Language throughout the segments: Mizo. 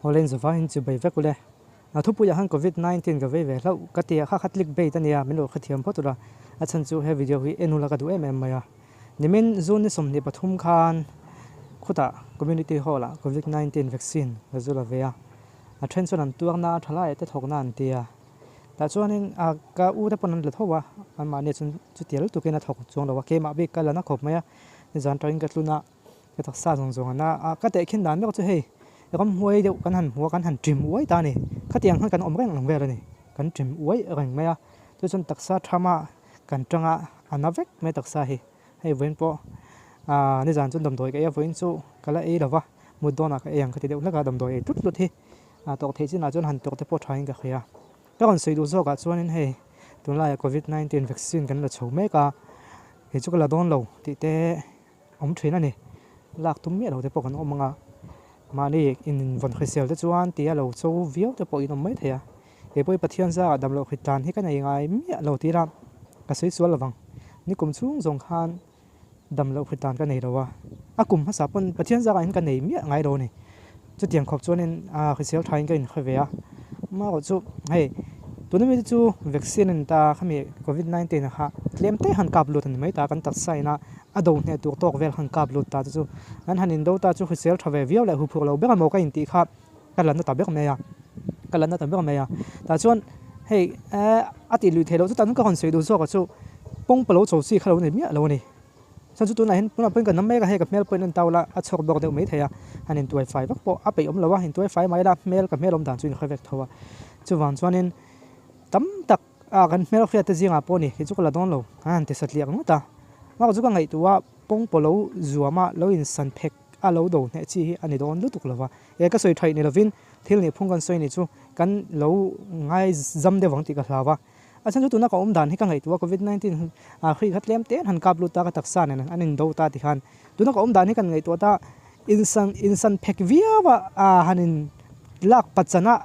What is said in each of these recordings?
Awle in zavaiin chu bei vek ule. A thupuiah khan Covid 19 ka vei ve hlauh ka ti a, kha kha click bait a nia, min lo hrethiam phawt ula. A chhan chu he video hi en ula ka duh em em mai a. Nimin June ni 23 khan khutah Community Hall ah Covid 19 vaccine ka zu la ve a. A then chuan an tuarna a tha lai te thawkna an ti a. Tah chuanin a ka u te pawn an la tho a, anmahni chuan chutiang lutukin a thawk chuang lo a, keimah bik ka la na khawp mai a, nizan tangin ka tlun a. Ka taksa zawng zawng an a, a ka tehkhin dan mek chu hei ramhuai deuh kan han hmu a, kan han ṭim uai ta a ni. Khatiang khan kan awm reng ang vel a ni, kan ṭim uai reng mai a, chu chuan taksa thama kan ṭang a, a na vek mai taksa hi. Hei vawiin pawh aaa nizan chu damdawi ka ei a, vawiin chu ka la ei lo va, mut dawnah ka ei ang ka ti deuh hlek a, damdawi ei tlut tlut hi a tawk theih chinah chuan han tawk te pawh thain ka hria. Ka rawn sawi duh zawkah chuanin hei tunlaiah covid 19 vaccine kan la chho mek a, kei chu ka la dawn lo tih te. Awm thin a ni. Lak tum miah lo te pawh kan awm ang a, mahni invawn hrisel te chuan tia lo cho viau te pawh in awm mai thei a. Kei pawh i Pathian zangah damloh hrit dan hi ka nei ngai miah lo tih ila ka sawi sual lovang. Ni kum chhung zawng khan damloh hrit dan ka nei lo a, a kum hmasa pawn Pathian zangah hian ka nei miah ngai lo a ni. Chutiang khawp chuanin hrisel thain ka inhre ve a, amaherawh chu hei tuna mite chu vaccine a ni ta khami covid 19 kha tlem te han kap lut a ni mai ta, kan taksa ina a do hneh tur tawk vel han kap lut ta te chu an han indo ta chu hrisel tha ve viau leh huphurh lo ber emaw ka intih kha ka la na ta ber mai a, ka la na ta ber mai a, tah chuan hei a tih luih theih loh chu tah chuan ka rawn sawi duh zawk ah chu pawngpa lo cho chi kha lo ni miah lo a ni. Chuan chu tunah hian tunah pawhin kan awm mek a, hei ka hmel pawhin en tau la a chhuak bawk deuh mai thei a, han intuai fai vak pawh a peih awm lo a, intuai fai mai la hmel ka hmel awm dan chu inhre vek tho a, chuvang chuanin tam tak a kan hmel hriat te zingah pawh ni kei chu ka la dawn lo an han ti satliah ngawt a, mah chu ka ngaihtuah a pawngpaw lo zuam a lo insan phek a lo do hneh chi hi a ni dawn lutuk lo va, e ka sawi thaih ni lovin thil nih phung kan sawi ni chu kan lo ngai zam deuh ang tih ka hlau a. A chhan chu tuna ka awm dan hi ka ngaihtuah a covid 19 ah hri kha tlem te han kap lut ta ka taksa nen an indo ta ti khan tuna ka awm dan hi kan ngaihtuah ta insan insan phek viau a ah han in lak pachan a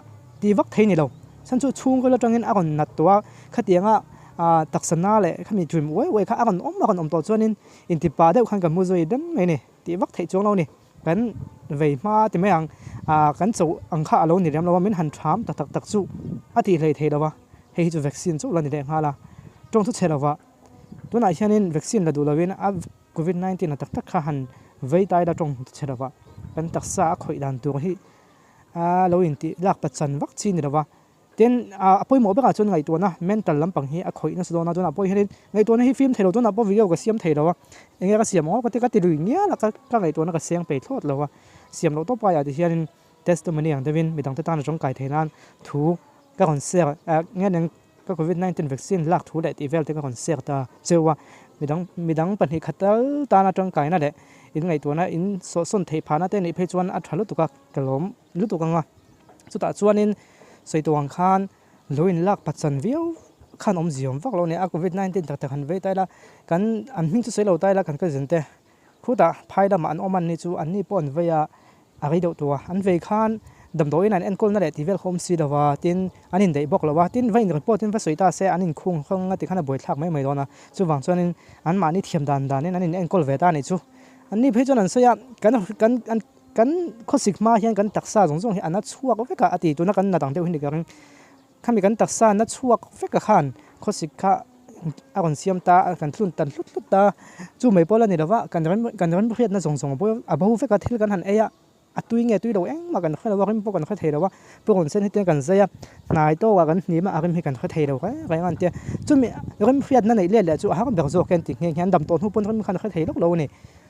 ti vak thei ni lo chhan chu chhungkawl atangin a rawn nat tawh a khatiang a ah taksa na leh khami trim uai uai kha a rawn awm a rawn awm tawh chuanin intipa deuh khan kan mu zui dem mai a ni tih vak theih chuang lo a ni. Kan vei hma ti mai ang, ah kan cho ang kha a lo ni lem lo a, min han tham ta tak tak chu a tih hlei thei lo a, hei hi chu vaccine chauh la ni leh nghal a, tawng chu chhe lo va, tunah hianin vaccine la duh lovin a covid 19 a tak tak kha han vei ta ila tawng chhe lo va, kan taksa a khawih dan tur hi a lo intih lak pachan vak chi ni lo va. Tin, a pawimawh berah chuan ngaihtuahna, mental lampang hi a khawih nasa dawn a, tunah pawh hianin ngaihtuahna hi fim thei lo, tunah pawh video ka siam thei lo a, enge ka siam ang aw ka ti ka ti lui ngial a, ka ngaihtuahna ka seng pei thlawt lo a, siam loh tawp aiah ti hianin testimony ang deuhin midangte tan a tawngkai thei nan thu ka rawn share a, nge nen ka covid 19 vaccine lak thu leh tih vel te ka rawn share ta cheu a, midang midang pahnih khat tal tana tangkaina leh in ngaihtuahna in sawhsawn theih phahna te nih phei chuan a tha lutuk a, ka lawm. Lutuk ang a, chutah chuanin sawi tawh ang khan lo inlak pachan viau khan awm ziawm vak lo a ni a, covid 19 tak tak han vei ta ila kan an hming chu sawi lo ta ila kan cousin te khutah phai lamah an awm an ni chu an ni pawh an vei a, a rei deuh tawh a, an vei khan damdawiin an enkawlna leh tih vel kha awm si lo va, tin an indaih bawk lo a, tin va in report in va sawi ta se an inkhung hrang a tikhan a buaithlak mai mai dawn a, chuvang chuanin anmahni thiam dan danin an in enkawl ve ta a nih chu, an ni phei chuan an sawi a kan kan an. Kan khawsik hma hian kan taksa zawng zawng hi a na chhuak vek a, a ti tuna kan na dang deuh hi ni ka ring. Khami kan taksa na chhuak vek a khan khawsik kha a rawn siam ta a, kan thlun tan hlut hlut ta. Chu mai pawh la ni lova, kan rem kan rem hriatna zawng zawng a bo vek a, thil kan han ei a, a tui nge tui lo engmah kan hre lo a, rim pawh kan hre thei lo a, purun sen hi tiang kan zai a, hnai tawkah kan hnim a, a rim hi kan hre thei lo reng reng a ni tia. Chumi rem hriatna neih let leh chu a har ber zawk e an ti nghe nghe a, an dam tawh hnu pawn rim khan a hre thei lawk lo a ni.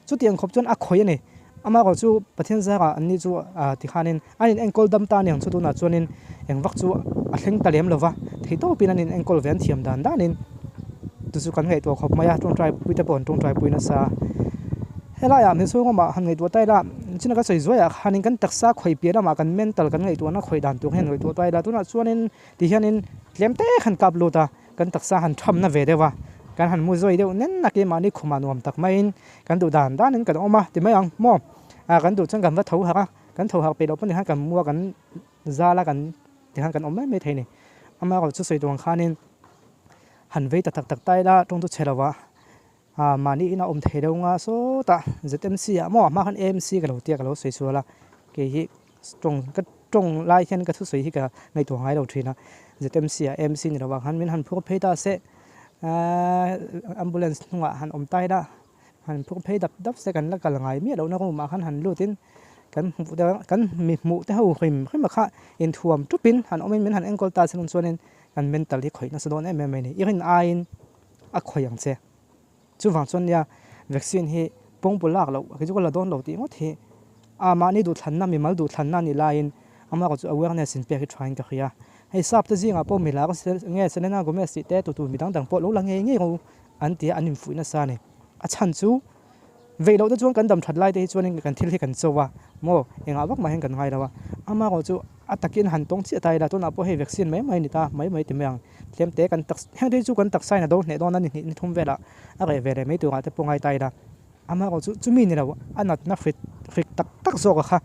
Chutiang khawp chuan a khawih a ni. Amaherawh chu Pathian zarah an ni chu tikhanin an in enkawl dam ta aniang chu tunah chuanin eng vak chu a thleng ta lem lova, thei tawpin an in enkawl ve an thiam dan danin chu chu kan ngaihtuah khawp mai a, tawngtai pui te pawh an tawngtai pui nasa a. Helaiah hmeichhung awmah han ngaihtuah ta ila, china ka sawi zuaiah khanin kan taksa khawih piah lamah kan mental kan ngaihtuahna khawih dan tur hian ngaihtuah ta ila, tunah chuanin tihianin tlem te khan kap lut a. Kan taksa han thamna ve deuh a, kan han mu zawi deuh nen a keimahni khumah nuam tak maiin kan duh dan danin kan awm a ti mai ang maw? Ah kan duh chuan kan va tho harh a, kan tho harh peih loh pawh ni khan kan mu a kan zal a kan ti khan kan awm mai mai thei a ni. Amaherawh chu sawi tur ang khanin han vei ta tak tak ta ila tawng chu chhe lo a, ah mahni ina awm thei lo nga sawtah ZMC ah maw a hma khan AMC ka lo tia ka lo sawi sual a, kei hi tawng ka. tawng lai hian ka thusawi hi ka ngaihtuah ngai lo thin a, ZMC ah AMC ni lovah khan min han phur phei ta se, ambulance hnungah han awm ta ila, han phur phei dap dap se kan la kal ngai miah lohna room ah khan han lut in kan hmuh te kan mi hmuh te ho hrim hrim a kha inthuam tup in han awm in min han enkawl ta se chuan in kan mental hi khawih nasa dawn em em mai a ni, i rin aiin a khawih ang che. Chuvang chuan nia vaccine hi pawngpu lak loh kei chu ka la dawn lo tih ngawt hi a mahni duhthlanna mimal duhthlanna a nih laiin amah chu awareness in pek hi thain ka hria. Hei sap te zingah pawh milar nge Selena Gomez tih te tutu midang dang pawh lo la ngei ngei ro an ti a an infuih nasa a ni. A chhan chu veih loh te chuan kan dam that lai te hi chuanin kan thil hi kan cho a maw engah vak mah hian kan ngai lo a amaherawh chu a takin han tawng chiah ta ila tunah pawh hei vaccine mai mai a ni ta mai mai ti mai ang. Tlem te kan tak heng te chu kan taksa in a do hneh dawn a ni hnih ni thum velah a reh ve leh mai turah te pawh ngai ta ila amaherawh chu chumi ni lo a natna hrit hrik tak tak zawk a kha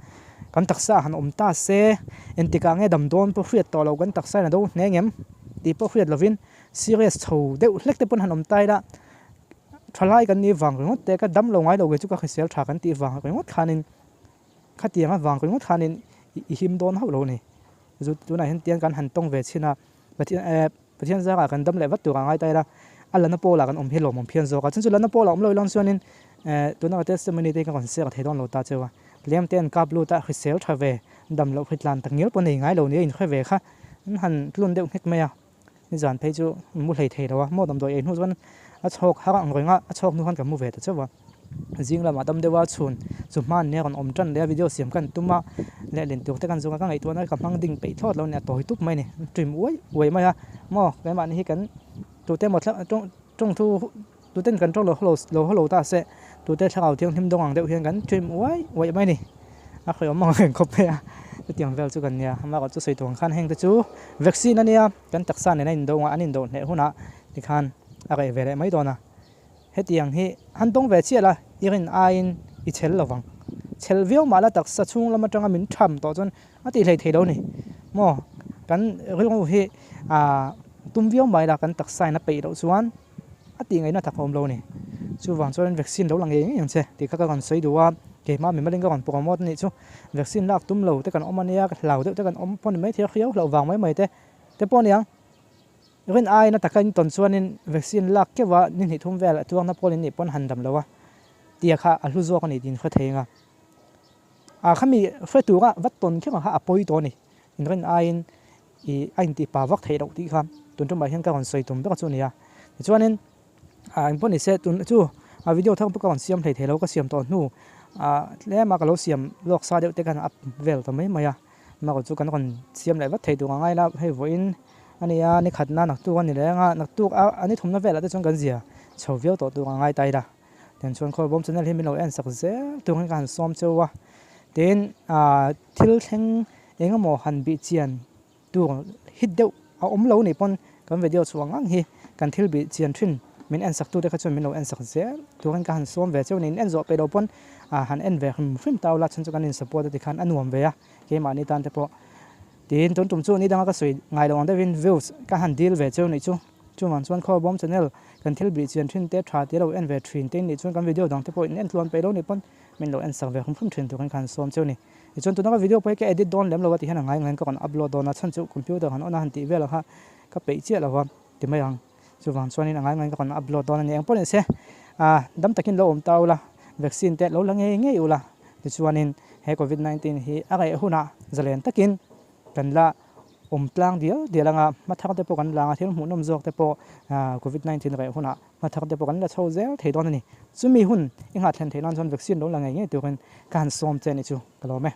kan taksa ah han awm ta se engtikah nge dam dawn pawh hriat tawh loh kan taksa in a do hneh ngem tih pawh hriat lovin serious chho deuh hlek te pawn han awm ta ila thalai kan nih vang ringawt te ka dam lo ngai lo ve chu ka hrisel tha kan tih vang ringawt khanin khatiang avang ringawt khanin i him dawn hauh lo a ni zu tunah hian tiang kan han tawng ve chhin a. Pathian eh Pathian zangah kan dam leh vat tur a ngai ta ila, a lana pawlah kan awm hi lawmawm phian zawk a, chun chu lana pawlah awm lo ilang chuanin eh tuna ka testimony te hi ka rawn share thei dawn lo ta cheu a, tlem te an kap lut a, hrisel tha ve, dam loh hritlan tak ngial pawh nei ngai lo nia inhre ve kha an han tlun deuh nghek mai a, nizan phei chu mu hlei thei lo a, maw damdawi ei hnu chuan a chhawk har ang reng a, a chhawk hnu khan ka mu ve ta chauh a. Zing lamah dam deuha chhun chu hman nia rawn awm tan leh a video siam kan tum a lehlin tur te kan zawng a ka ngaihtuahna ka hmang ding peih thlawt lo a ni a tawi tup mai a ni trim uai uai mai a maw keimahni hi kan tute emaw thla tawng tawng thu tuten kan tawng lo lo lo haw lo ta se tute thlarau thianghlim dawng ang deuh hian kan trim uai uai mai a ni a hreawm ang reng khawp mai a chutiang vel chu kan nia amaherawhchu chu sawi tur ang khan heng te chu vaccine a nia kan taksa nena indo ang an indo hneh hunah tikhan a reh ve leh mai dawn a. Hetiang hi han tawng ve chiah la, i rin aiin i chhel lo vang. Chhel viau mah la taksa chhung lam atanga min tham tawh chuan a tih hlei thei lo ni. Maw kan rilru hi ah tum viau mai la kan taksa in a peih loh chuan a tih ngaihna tak a awm lo ni. Chuvang chuan vaccine lo la ngei ngei ang che tih kha ka rawn sawi duh a, keimah mi malin ka rawn promote a nih chu. Vaccine lak tum lo te kan awm a nia, hlau deuh te kan awm pawh ni maithei a, hriau hlauh vang mai mai te te pawh a ni ang. Rin aiin a taka in tawn chuanin vaccine lak keuh a ni hnih thum vel a tuangna pawl in nih pawn han dam lo a tia kha a hlu zawk a ni tiin hre thei anga a khami hre tura vat tawn keuh ang kha a pawi tawh a ni. In rin aiin ih a intih pa vak theih loh tih kha tun tumah hian ka rawn sawi tum ber chu a ni a. Tichuanin ah engpawh ni se tun chu a video thar pawh ka rawn siam hlei thei lo ka siam tawh hnu ah tlem a ka lo siam lawk sa deuh te khan a up vel ta mai mai a. Amaherawh chu kan rawn siam leh vat thei tur ang a ila hei vawiin a ni a ni khatna naktuk a ni leh anga naktuk a a ni thumna velah te chuan kan zia chho viau tawh tur ang a ngai ta ila tiang chuan khawlbawm channel hi min lo en sak zel tur hi ka han sawm cheu a tin ah thil thleng eng emaw han bih chian tur hit deuh a awm lo nih pawn kan video chhuah ang hi kan thil bih chian thin min en sak tute kha chuan min lo en sak zel turin ka han sawm ve cheu ni in en zawh peih loh pawn ah han en ve hrim hrim tau la chhan chu kan in support a tikhan a nuam ve a keimahni tan te pawh tiin tun tum chu ni danga ka sawi ngai lo ang deuhin views ka han deal ve cheu nih chu chuvang chuan khawbawm channel kan thil bih chian thin te tha te lo en ve thin te nih chuan kan video dang te pawh in en tluan peih lo nih pawn min lo en sak ve hrim hrim thin turin ka han sawm cheu ni tichuan tuna ka video pawh hi ka edit dawn lem lo a ti hian a ngai ngaiin ka rawn upload dawn a chhan chu computer han on a han tih vel ang kha ka peih chiah lo va ti mai ang. Chuvang chuanin a ngai ngaiin ka rawn upload dawn a ni. Engpawh ni se, ah dam takin lo awm ta ula, vaccine te lo la ngei ngei ula, tichuanin he covid 19 hi a reh hunah zalen takin kan la awm tlang dial dial anga hmathar te pawh kan la anga thil hmuhnawm zawk te pawh ah covid 19 reh hunah hmathar te pawh kan la chho zel thei dawn a ni. Chumi hun i nghah thlen theih nan chuan vaccine lo la ngei ngei turin ka han sawm che a ni chu ka lawm e.